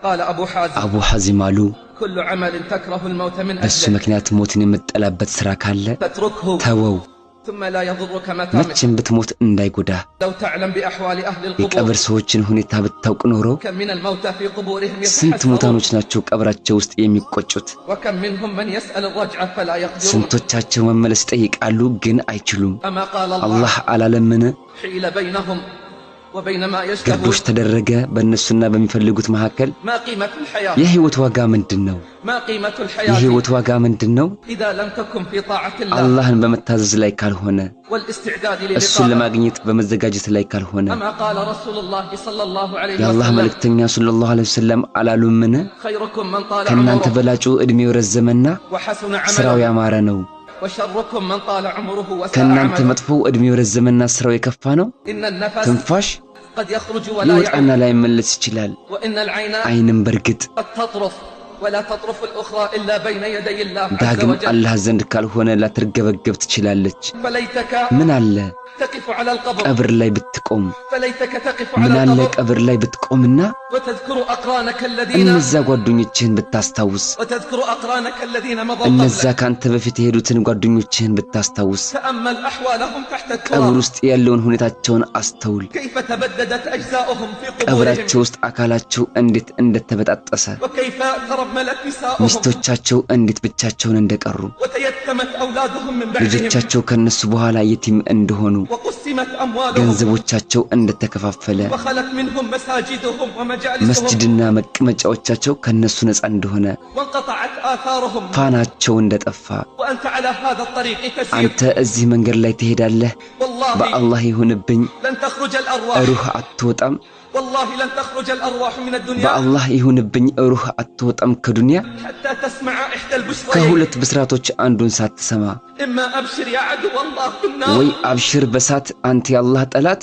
قال أبو حازم አቡ ሐዚም አሉ፣ كل عمل تكره الموت من በሱ أجله ምክንያት ሞትን የምጠላበት ሥራ ካለ فاتركه ተወው፣ ثم لا يضرك متى مت። መቼም ብትሞት እንዳይጎዳህ። لو تعلم بأحوال أهل القبور የቀብር ሰዎችን ሁኔታ ብታውቅ ኖሮ كم من الموتى في قبورهم ስንት يتحسرون ሙታኖች ናቸው ቀብራቸው ውስጥ የሚቆጩት? وكم منهم من يسأل الرجعة فلا يقدرون። ስንቶቻቸው መመለስ ይጠይቃሉ ግን አይችሉም። أما قال الله አላህ አላለምን? حيل بينهم وبين ما يشتهون ግርዶሽ ተደረገ በእነሱና በሚፈልጉት መካከል። ما قيمة الحياة የህይወት ዋጋ ምንድን ነው? ما قيمة الحياة የህይወት ዋጋ ምንድን ነው? إذا لم تكن في طاعة الله አላህን በመታዘዝ ላይ ካልሆነ፣ والاستعداد እሱን للقائه። ለማግኘት በመዘጋጀት ላይ ካልሆነ። أما قال رسول الله صلى الله عليه የአላህ وسلم መልእክተኛ ሰለላሁ ዐለይሂ ወሰለም አላሉምን? خيركم من طال ከእናንተ عمره በላጩ ዕድሜው ረዘመና وحسن ስራው عمله ያማረ ነው። وشركم من طال عمره وساء ከእናንተ عمله። መጥፎው ዕድሜው ረዘመና ስራው የከፋ ነው። إن النفس ትንፋሽ قد يخرج ولا ሊወጣና يعود ላይመለስ ይችላል። وإن العين አይንም በርግጥ قد تطرف ولا تطرف الأخرى إلا بين يدي الله عز ዳግም وجل። አላህ ዘንድ ካልሆነ ላትርገበገብ ትችላለች። فليتك ምን አለ تقف على القبر ቀብር ላይ ብትቆም፣ فليتك تقف ምን على አለ القبر ቀብር ላይ ብትቆምና وتذكر أقرانك الذين እነዛ ጓደኞችህን ብታስታውስ፣ وتذكر أقرانك الذين مضوا እነዛ قبلك። ካንተ በፊት የሄዱትን ጓደኞችህን ብታስታውስ፣ تأمل أحوالهم تحت ቀብር التراب ውስጥ ያለውን ሁኔታቸውን አስተውል። كيف تبددت أجزاؤهم في قبورهم ቀብራቸው ውስጥ አካላቸው እንዴት እንደተበጣጠሰ፣ وكيف ترملت نساؤهم ሚስቶቻቸው እንዴት ብቻቸውን እንደቀሩ፣ وتيتمت أولادهم من بعدهم ልጆቻቸው ከነሱ በኋላ የቲም እንደሆኑ፣ وقسمت أموالهم ገንዘቦቻቸው እንደተከፋፈለ፣ وخلت منهم مساجدهم ومجالسهم መስጅድና መቀመጫዎቻቸው ከነሱ ነፃ እንደሆነ፣ وانقطعت آثارهم ፋናቸው እንደጠፋ። وأنت على هذا الطريق تسير። አንተ እዚህ መንገድ ላይ ትሄዳለህ። والله በአላህ ይሁንብኝ لن تخرج الأرواح ሩህ አትወጣም። والله لن تخرج الأرواح من الدنيا በአላህ ይሁንብኝ ሩህ አትወጣም ከዱንያ حتى تسمع إحدى البشريين ከሁለት ብስራቶች አንዱን ሳትሰማ፣ إما أبشر يا عدو الله بالنار ወይ አብሽር በሳት አንተ የአላህ ጠላት፣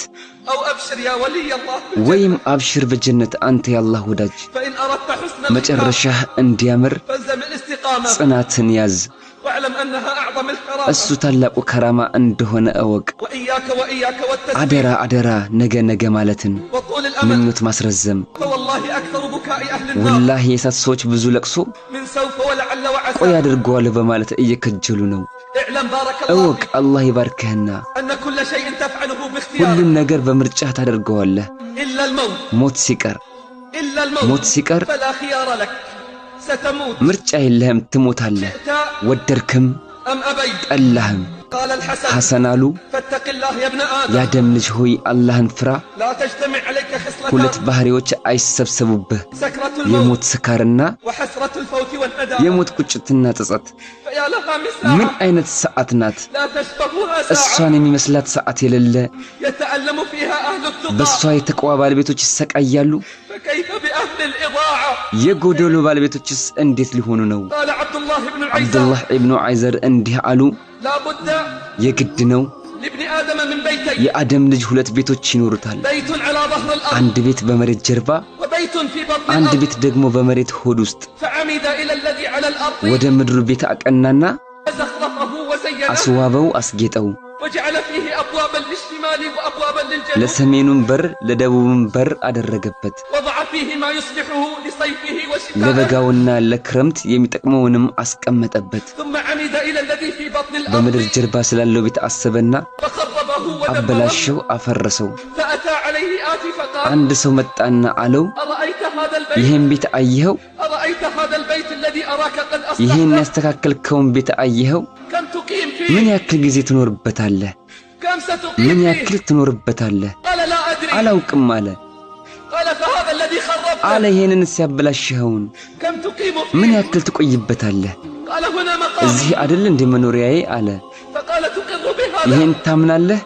أو أبشر يا ولي الله بالجنة። ወይም አብሽር በጀነት አንተ የአላህ ወዳጅ። فإن أردت حسن الختام መጨረሻህ እንዲያምር فالزم الاستقامة ጽናትን ያዝ። واعلم أنها أعظم الكرامة። እሱ ታላቁ ከራማ እንደሆነ እወቅ። وإياك وإياك والتسويف አደራ አደራ ነገ ነገ ማለትን፣ وطول الأمل ምኞት ማስረዘም። فوالله أكثر بكاء أهل النار ወላሂ የእሳት ሰዎች ብዙ ለቅሶ من سوف ولعل ቆይ وعسى። አድርገዋለሁ በማለት እየከጀሉ ነው። اعلم بارك الله እወቅ فيك አላህ ይባርክህና أن كل شيء تفعله باختيارك ሁሉን ነገር በምርጫህ ታደርገዋለህ። إلا الموت ሞት ሲቀር إلا الموت ሞት ሲቀር فلا خيار لك ستموت ምርጫ የለህም፣ ትሞታለህ። شئت ወደድክም أم أبيت። ጠላህም። قال الحسن ሐሰን አሉ፣ فاتق الله يا ابن آدم የአደም ልጅ ሆይ አላህን ፍራ። لا تجتمع عليك ሁለት خصلتان ባህሪዎች አይሰብሰቡብህ፣ سكرة الموت የሞት ስካርና وحسرة الفوت والندامة። የሞት ቁጭትና ጸጸት። فيا لها من ምን ساعة አይነት ሰዓት ናት! لا تشبهها ساعة እሷን የሚመስላት ሰዓት የሌለ፣ يتألم فيها أهل በእሷ التقى የተቅዋ ባለቤቶች ይሰቃያሉ። فكيف بأهل الإضاعة؟ የጎደሎ ባለቤቶችስ እንዴት ሊሆኑ ነው? قال عبد الله بن العيزار አብዱላህ ኢብኑ አይዘር እንዲህ አሉ፣ لا بد የግድ ነው لابن آدم من بيتين የአደም ልጅ ሁለት ቤቶች ይኖሩታል። بيت على ظهر الأرض አንድ ቤት በመሬት ጀርባ፣ وبيت في بطن አንድ الأرض ቤት ደግሞ በመሬት ሆድ ውስጥ። فعمد إلى الذي على الأرض ወደ ምድሩ ቤት አቀናና فزخرفه وزينه አስዋበው፣ አስጌጠው። وجعل فيه أبوابا للشمال وأبوابا للجنوب ለሰሜኑም በር ለደቡብም በር አደረገበት። وضع فيه ما يصلحه لصيفه وشتائه ለበጋውና ለክረምት የሚጠቅመውንም አስቀመጠበት። ثم عمد إلى الذي في بطن በምድር الأرض ጀርባ ስላለው ቤት አሰበና فخربه ودمره አበላሸው፣ አፈረሰው። فأتى عليه آتي فقال አንድ ሰው መጣና አለው፣ أرأيت هذا البيت ይህን ቤት አየኸው? أرأيت هذا البيت الذي أراك قد ይህን أصلحته ያስተካከልከውን ቤት አየኸው? كم تقيم ምን فيه ያክል ጊዜ ትኖርበታለህ? كم ستقيم ምን فيه ያክል ትኖርበታለህ? قال لا أدري አላውቅም አለ። قال فهذا الذي አለ خربته ይህንን ሲያበላሽኸውን كم تقيم ምን فيه ያክል ትቆይበታለህ? قال هنا مقامي እዚህ አደል እንደ መኖሪያዬ አለ። فقال تقر بهذا ይህን ታምናለህ?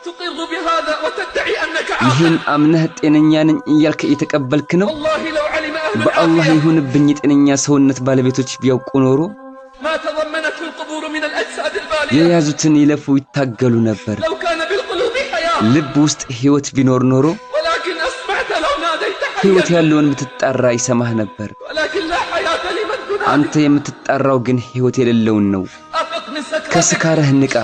تقر بهذا وتدعي أنك ይህን عاقل አምነህ ጤነኛ ነኝ እያልክ እየተቀበልክ ነው? والله لو علم أهل በአላህ العافية ይሁንብኝ የጤነኛ ሰውነት ባለቤቶች ቢያውቁ ኖሮ ما تضمنته القبور من الأجساد البالية የያዙትን ይለፉ ይታገሉ ነበር። لو كان بالقلوب حياة ልብ ውስጥ ሕይወት ቢኖር ኖሮ ولكن أسمعت لو ناديت ሕይወት حيا ያለውን ብትጣራ ይሰማህ ነበር። ولكن لا حياة لمن تنادي አንተ የምትጣራው ግን ሕይወት የሌለውን ነው። أفق من سكرتك ከስካርህ ንቃ፣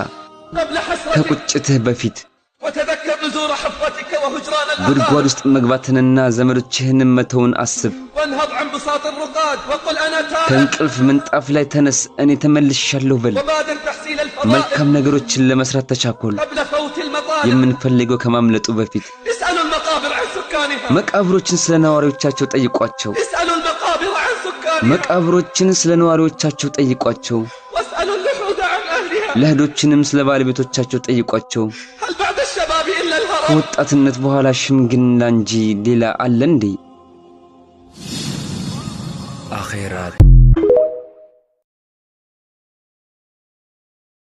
قبل حسرتك ከቁጭትህ በፊት وتذكر نزور حفرتك وهجران ጉድጓድ المقابر ውስጥ መግባትንና ዘመዶችህንም መተውን አስብ። وانهض عن بساط الرقاد وقل أنا تائب ከእንቅልፍ ምንጣፍ ላይ ተነስ፣ እኔ ተመልሻለሁ በል። وبادر تحصيل الفضائل መልካም ነገሮችን ለመስራት ተቻኮል፣ قبل فوت المطالب። የምንፈልገው ከማምለጡ በፊት። اسألوا المقابر عن سكانها። መቃብሮችን ስለ ነዋሪዎቻቸው ጠይቋቸው። اسألوا المقابر عن سكانها። መቃብሮችን ስለ ነዋሪዎቻቸው ጠይቋቸው። واسألوا اللحود عن أهلها። ለህዶችንም ስለ ባለቤቶቻቸው ጠይቋቸው። هل بعد الشباب إلا الهرم؟ ከወጣትነት በኋላ ሽምግልና እንጂ ሌላ አለ እንዴ? አኼራ።